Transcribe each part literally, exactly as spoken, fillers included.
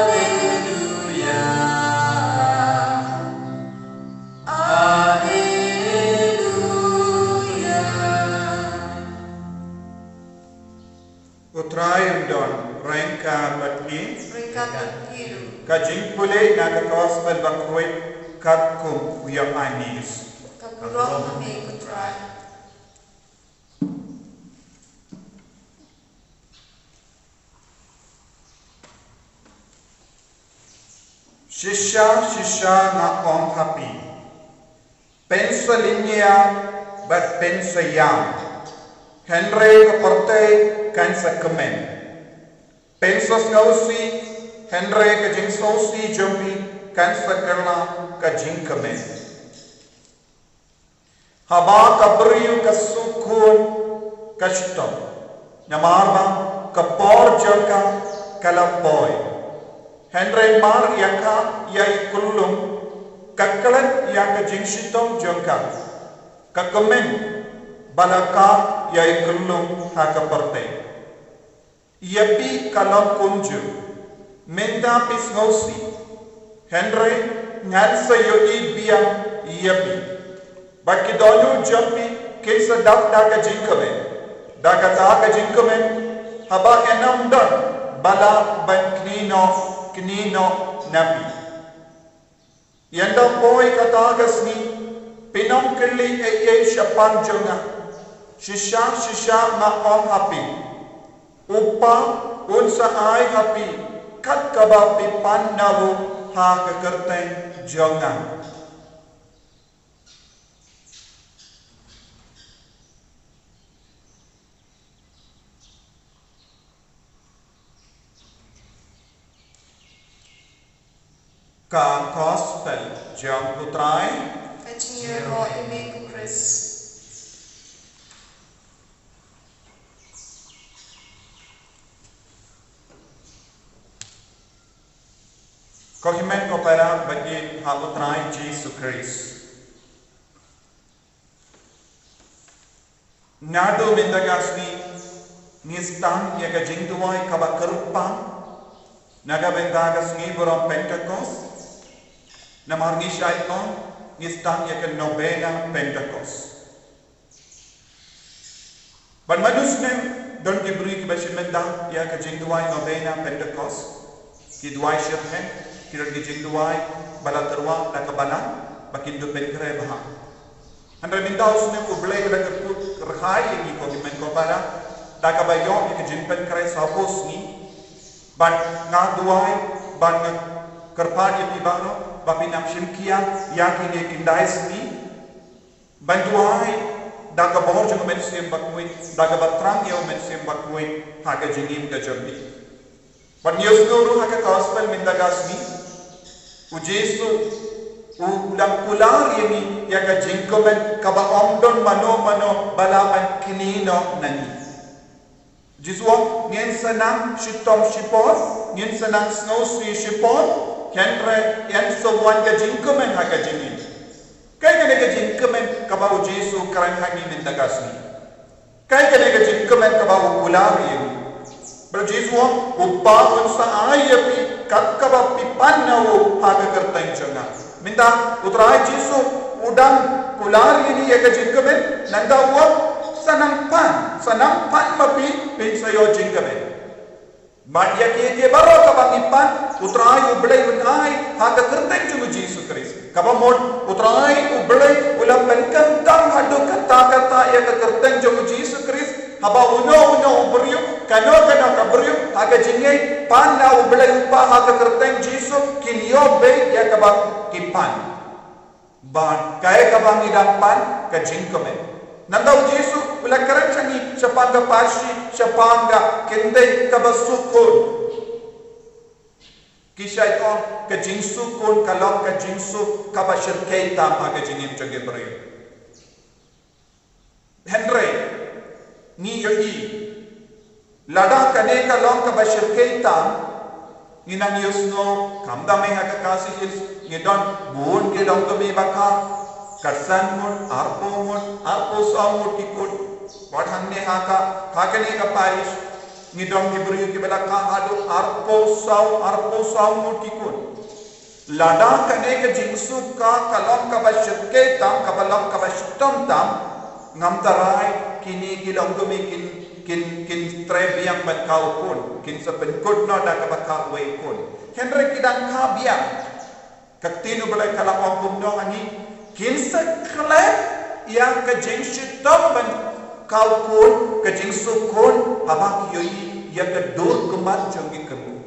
Alleluia. Alleluia. U Trai un don ryngkat bad phi. Ryngkat bad phi ruh. Ka jingpule na ka Gospel bakhuid katkum u Ïoannis. Ka burom ha me ko Trai. Shisha, shisha nga ong ha phi, pynsaliñia bad pynsaïam, hynrei ka pyrthei kan sa kmen. Pynsngewsih, hynrei ka jingsngewsih jong phi kan sa kylla ka jingkmen. Haba ka briew ka shu khun ka shitom, namar ba ka por jong ka ka la poi. Hynrei mar ïa ka ïa i kullum, ka klet ïa ka jingshitom jong ka, ka kmen ba la kah ïa i kullum ha ka pyrthei. Ïa phi ka long kumjuh, mynta phi sngewsih, hynrei ngan sa ïohi biang ïa phi. Bad ki dohnud jong phi kin sa dap da ka jingkmen. Da kata ka jingkmen, haba ngan ym don ba lah ban knieh noh, knieh noh na phi. Ynda poi kata ka sngi, phin ym kylli ei ei shaphang jong nga. Shisha, shisha nga ong ha phi, u Kpa un sa ai ha phi kat kaba phi pan na u ha ka kyrteng jong nga. Ka Gospel jong u Trai. Ka jingïaroh ïa me ko Khrist. Ko hynmen ko para ba ïeit ha u Trai Jisu Khrist. Naduh mynta ka sngi ngi sdang ïa ka jingduwai kaba kyrpang na ka bynta ka sngi burom Pentekost. Namar ngi shait ong ngi sdang ïa ka novena Pentekost. Bad man u snem don ki briew kiba shim bynta ïa ka jingduwai novena Pentekost. Ki duwai shitrhem, ki don ki jingduwai ba la tyrwa da ka balang ba kin dup pynkhreh bha. Hynrei mynta u snem U Blei u la kyrkhu kyrhai ïa ngi ko hynmen ko para da kaba ïoh ïa ka jingpynkhreh sawphew sngi. Bad nga duwai bad nga kyrpad ïa phi baroh ba phin ym shim khia ïa kine ki lai sngi. Ban duwai da ka bor jong u Mynsiem Bakhuid, da kaba thrang ïa u Mynsiem Bakhuid ha ka jingim ka jong phi. Bad ngi ïohsngew ruh ha ka Gospel mynta ka sngi, u Jisu u dang kular ïa ngi ïa ka jingkmen kaba ym don mano mano ba lah ban knieh noh na ngi. Jisu u ong ngin sa nang shitom shipor, ngin sa nang sngewsih shipor, hynrei yn sa wan ka jingkmen ha ka jingim. Kaei kane ka jingkmen kaba u Jisu u kren ha ngi mynta ka sngi? Kaei kane ka jingkmen kaba u kular ïa ngi? Bad u Jisu u ong, u Kpa un sa ai ïa phi kat kaba phi pan na u ha ka kyrteng jong nga. Mynta u Trai Jisu u dang kular ïa ngi ïa ka jingkmen, nangta u ong sa nang pan, sa nang pan ma phi, phin sa ïoh jingkmen. Bad ïa kiei kiei baroh kaba ngi pan, u Trai U Blei un ai ha ka kyrteng jong u Jisu Khrist. Kaba mut u Trai U Blei u la pynkyntang haduh katta katta ïa ka kyrteng jong u Jisu Khrist. Haba uno uno u briew, kano kano ka briew ha ka jingngeit pan na U Blei U Kpa ha ka kyrteng Jisu, kin ïoh beit ïa kaba ki pan. Bad kaei kaba ngi dang pan? Ka jingkmen. Nangta u Jisu u la kren sha ngi shaphang ka parshi, shaphang ka kynthei kaba shu khun. Ki shait ong ka jingshu khun ka long ka jingshu kaba shyrkhei tam ha ka jingim jong ki briew. Hynrei ngi ïohi lada kane ka long kaba shyrkhei tam, ngi nang ïohsngew, khamtam eh ha ka Khasi Hills ngi don bun ki longkmie ba kha, khatsan ngut, arphew ngut, arphew saw ngut ki kut. Wat hangne ha ka, ha kane ka parish Ngi don ki briew kiba la kha haduh arphew saw, arphew saw ngut ki khun. Lada kane ka jingsuka ka long kaba shyrkhei tam, kaba long kaba shitom tam, ngam tharai kine ki longkmie kin, kin, kin trei biang ban kha u khun, kin sa pynkut noh da kaba kha uwei u khun. Hynrei ki dang kha biang. Ka ktien U Blei ka la ong kumno ha ngi, kin sa khlem ïa ka jingshitom ban kha u khun, ka jingsuk khun, haba ki ïohi ïa ka dur khmat jong ki kynrad.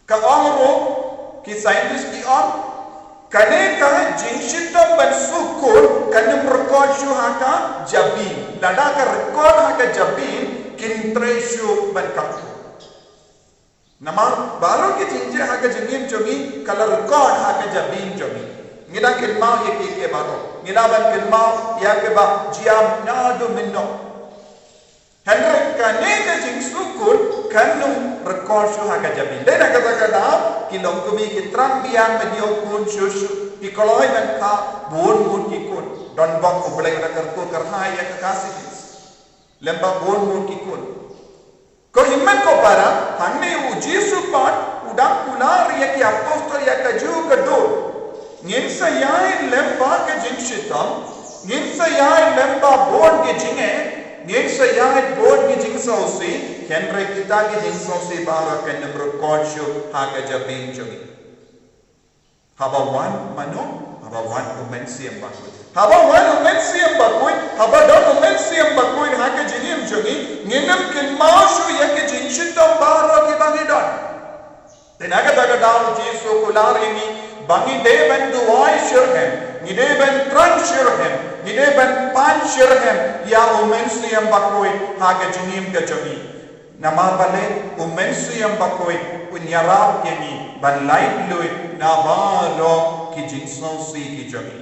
Ka ong ruh, ki scientist ki ong, kane ka jingshitom ban suk khun kan ym record shuh ha ka jabin. Lada ka record ha ka jabin, kin trei shuh ban kha u khun. Namar baroh ki jingjia ha ka jingim jong ngi ka la record ha ka jabin jong ngi. Ngi dang kynmaw ïa ki, ki baroh. Ngi lah ban kynmaw ïa kiba jia naduh mynno. Hynrei kane ka jingsuk khun kan ym record shuh ha ka jabin. Dei na kata ka daw ki longkmie ki thrang biang ban ïoh khun shuh shuh. Ki kloi ban kha bun bun ki khun. Don bok U Blei u la kyrkhu kyrhai ïa ka Khasi Hills lem bad bun bun ki khun. Ko hynmen ko para, hangne U Jisu pat u dang kular ïa ki apostol ïa kajuh ka dur. Ngin sa ïaid lem bad ka jingshitom, ngin sa ïaid lem bad bun ki jingeh, ngin sa ïaid bun ki jingsngewsih, hynrei kita ki jingsngewsih baroh kan ym record shuh ha ka jabin jong ngi. Haba wan mano, haba wan U Mynsiem Bakhuid. Haba wan U Mynsiem Bakhuid, haba don U Mynsiem Bakhuid ha ka jingim jong ngi, ngin ym kynmaw shuh ïa ki jingshitom baroh kiba ngi don. Te na kata ka daw U Jisu u kular ïa ngi ba ngi dei ban duwai shitrhem, ngi dei ban thrang shitrhem, ngi dei ban pan shitrhem ïa U Mynsiem Bakhuid ha ka jingim ka jong ngi. Namar balei? U Mynsiem Bakhuid un ïarap ïa ngi ban laitluid na baroh ki jingsngewsih ki jong ngi.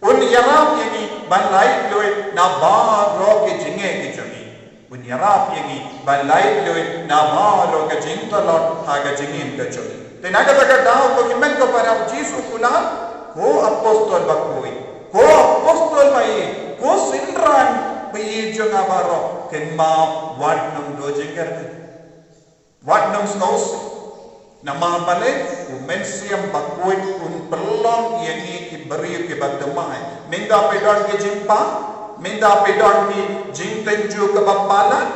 Un ïarap ïa ngi ban laitluid na baroh ki jingeh ki jong ngi. Un ïarap ïa ngi ban laitluid na baroh ka jingtlot ha ka jingim ka jong ngi. Te na kata ka daw ko hynmen ko para, U Jisu u kular, ko apostol bakhuid, ko apostol baïeit, ko synran baïeit jong nga baroh, kynmaw wat nym duh jingkyrmen. Wat nym sngewsih. Namar balei? U Mynsiem Bakhuid un pynlong ïa ngi ki briew kiba thymmai. Mynta phi don ki jingpang, mynta phi don ki jingtynjuh kaba palat,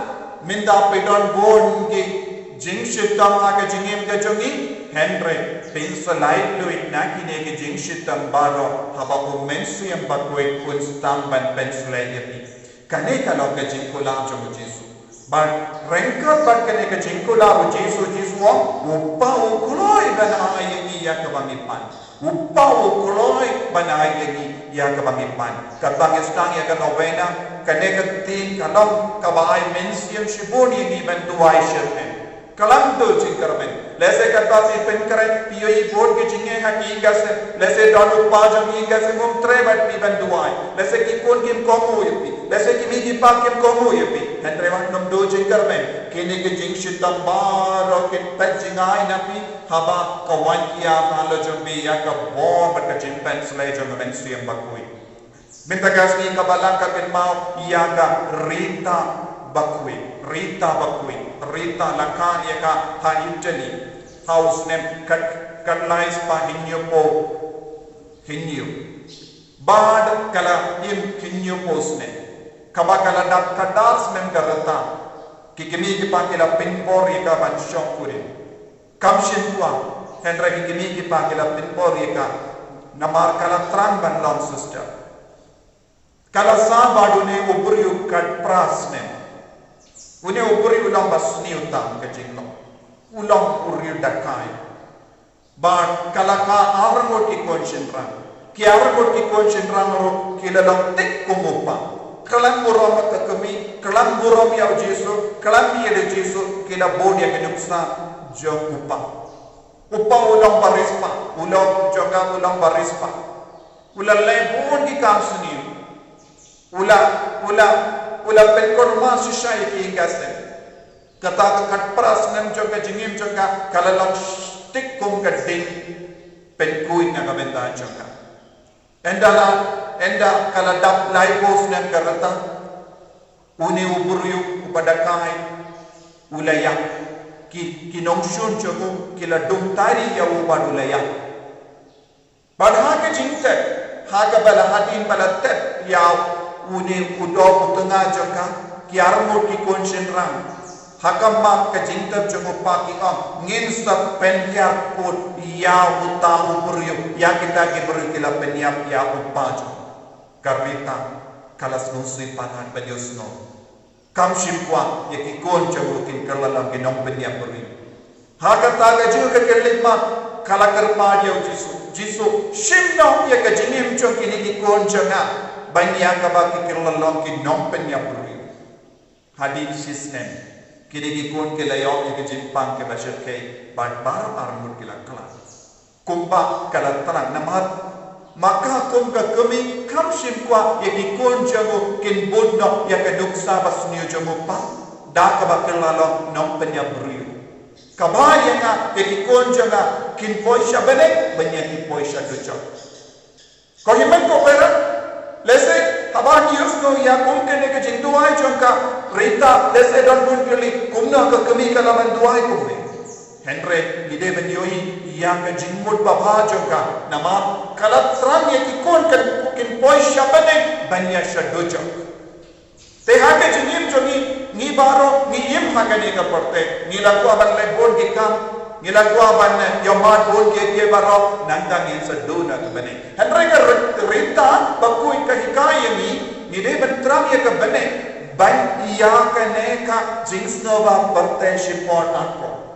mynta phi don bun ki jingshitom ha ka jingim ka jong ngi, hynrei phin sa laitluid na kine ki jingshitom baroh haba U Mynsiem Bakhuid un sdang ban pynshlei ïa phi. Kane ka long ka jingkular jong U Jisu. Bad ryngkat bad kane ka jingkular U Jisu, U Jisu u ong, U Kpa u kloi ban ai ïa ngi ïa kaba ngi pan. U Kpa u kloi ban ai ïa ngi ïa kaba ngi pan. Katba ngi sdang ïa ka novena, kane ka ktien ka long kaba ai mynsiem shibun ïa ngi ban duwai shitrhem. Khlem duh jingkyrmen. Lehse katba phi pynkhreh, phi ïohi bun ki jingeh ha ki ïing ki sem. Lehse don u kpa jong ki ïing ki sem um treh bad phi ban duwai. Lehse ki khun kim kohnguh ïa phi. Lehse ki mei ki pa kim kohnguh ïa phi. Hynrei wat nym duh jingkyrmen. Kine ki jingshitom baroh kin phet jngai na phi haba ka wan kiar na la jong phi ïa ka bor bad ka jingpynshlei jong U Mynsiem Bakhuid. Mynta ka sngi kaba lang ka kynmaw ïa ka Rita Bakhuid, Rita Bakhuid, Rita la kha ïa ka ha Italy, ha u snem khat, khatlai spah hynñiewphew hynñiew. Bad ka la im hynñiewphew snem. Kaba ka la dap khatar snem ka rta. Ki kmie ki kpa ki la pynbor ïa ka ban shong kurim. Kam shym kwah, hynrei ki kmie ki kpa ki la pynbor ïa ka, namar ka la thrang ban long sister. Ka la sah bad une u briew khatphra snem. Une u briew u long ba sniew tam ka jinglong. U long u riew dakai. Bad ka la kha ar ngut ki khun shynrang. Ki ar ngut ki khun shynrang ruh ki la long thik kum u kpa. Khlem burom ka kmie, khlem burom ïa u Jisu, khlem ïeit ïa u Jisu, ki la bud ïa ka nuksa jong u kpa. U kpa u long ba riewspah, u long jong ka u long ba riewspah. U la leh bun ki kam sniew. U la, u la, u la pynkulmar shisha ïa ki ïing ki sem. Kata ka khatphra snem jong ka jingim jong ka, ka la long thik kum ka ding pynkhuid na ka bynta jong ka. Ynda la, ynda ka la dap laiphew snem ka rta, une u briew uba dakai, u la ïap. Ki, ki nongshun jong u ki la dung tari ïa u bad u la ïap. Bad ha ka jingtep, ha kaba la hadien ba la tep ïa une u doh u tnga jong ka, ki arngut ki khun shynrang, ha khmat ka jingtep jong u kpa ki ong, ngin sa pynhiar kut ïa uta u briew, ïa kita ki briew ki la pynïap ïa u kpa jong u. Ka Rita ka la sngewsih palat bad ïohsngew. Kam shym kwah ïa ki khun jong u kin kylla long ki nongpynïap briew. Ha kata ka jingkyrkhu ka la kyrpad ïa u Jisu, Jisu, shim noh ïa ka jingim jong kine ki khun jong nga ban ïa kaba ki kylla long ki nongpynïap briew. Hadien shisnem, kine ki khun ki la ïoh ïa ka jingpang kaba shyrkhei bad baroh arngut ki la khlad. Kumba ka la thrang namar ma ka kum ka kmie kam shym kwah ïa ki khun jong u kin bud noh ïa ka nuksa basniew jong u kpa da kaba kylla long nongpynïap briew. Kaba ïa nga ïa ki khun jong nga kin poi sha bneng ban ïa ki poi sha dujok. Ko hynmen ko para, lehse haba ngi ïohsngew ïa kum kane ka jingduwai jong ka Rita, lehse don bun kylli, kumno ka kmie ka la ban duwai kumne. Hynrei ngi dei ban ïohi ïa ka jingmut babha jong ka, namar ka la thrang ïa ki khun kan kin poi sha bneng ban ïa sha dujok. Te ha ka jingim jong ngi, ngi baroh ngi im ha kane ka pyrthei, ngi la kwah ban leh bun ki kam, ngi la kwah ban, eh, ïohmad bun ki, ki baroh, nangta ngin sa duna ka bneng. Hynrei ka Ri-, Rita bakhuid ka hikai ïa ngi, ngi dei ban thrang ïa ka bneng ban ïa kane ka jingsngewbha pyrthei shipor arpor.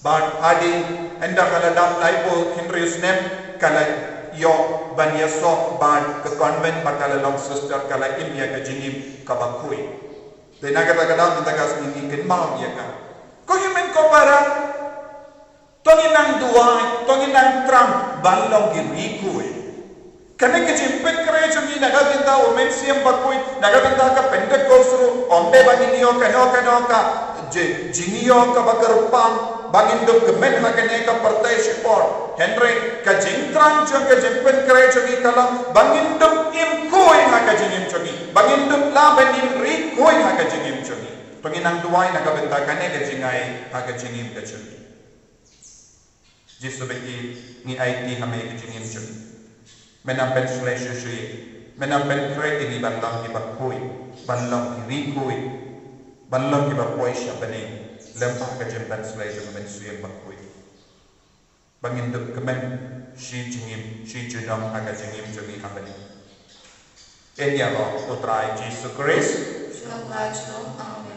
Bad hadien ynda ka la dap laiphew hynriew snem, ka la ïoh ban ïasoh bad ka convent ba ka la long sister, ka la im ïa ka jingim kaba khuid. Te na kata ka daw mynta ka sngi ngi kynmaw ïa ka. Ko hynmen ko para, to ngin nang duwai, to ngin nang thrang ban long ki ri khuid. Kane ka jingpynkhreh jong ngi na ka bynta u Mynsiem Bakhuid, na ka bynta ka Pentekost ruh, ym dei ba ngin ïoh kano kano ka ji-, jingïoh kaba kyrpang ba ngin dup kmen ha kane ka pyrthei shipor. Hynrei ka jingthrang jong ka jingpynkhreh jong ngi ka long ba ngin dup im khuid ha ka jingim jong ngi, ba ngin dup lah ban im ri khuid ha ka jingim jong ngi. To ngin nang duwai na ka bynta kane ka jingai ha ka jingim ka jong ngi. Jisu ba ïeit, ngi aiti ha me ka jingim jong ngi. Men nang pynshlei shuh shuh ïa ngi. Men nang pynkhreh ïa ngi ban long kiba khuid, ban long ki ri khuid, ban long kiba poi sha bneng lem bad ka jingpynshlei jong u Mynsiem Bakhuid. Ba ngin dup kmen shi jingim, shi junom ha ka jingim jong ngi ha bneng. Ïa ïa u Trai Jisu Khrist. Shalom, shalom. Amen.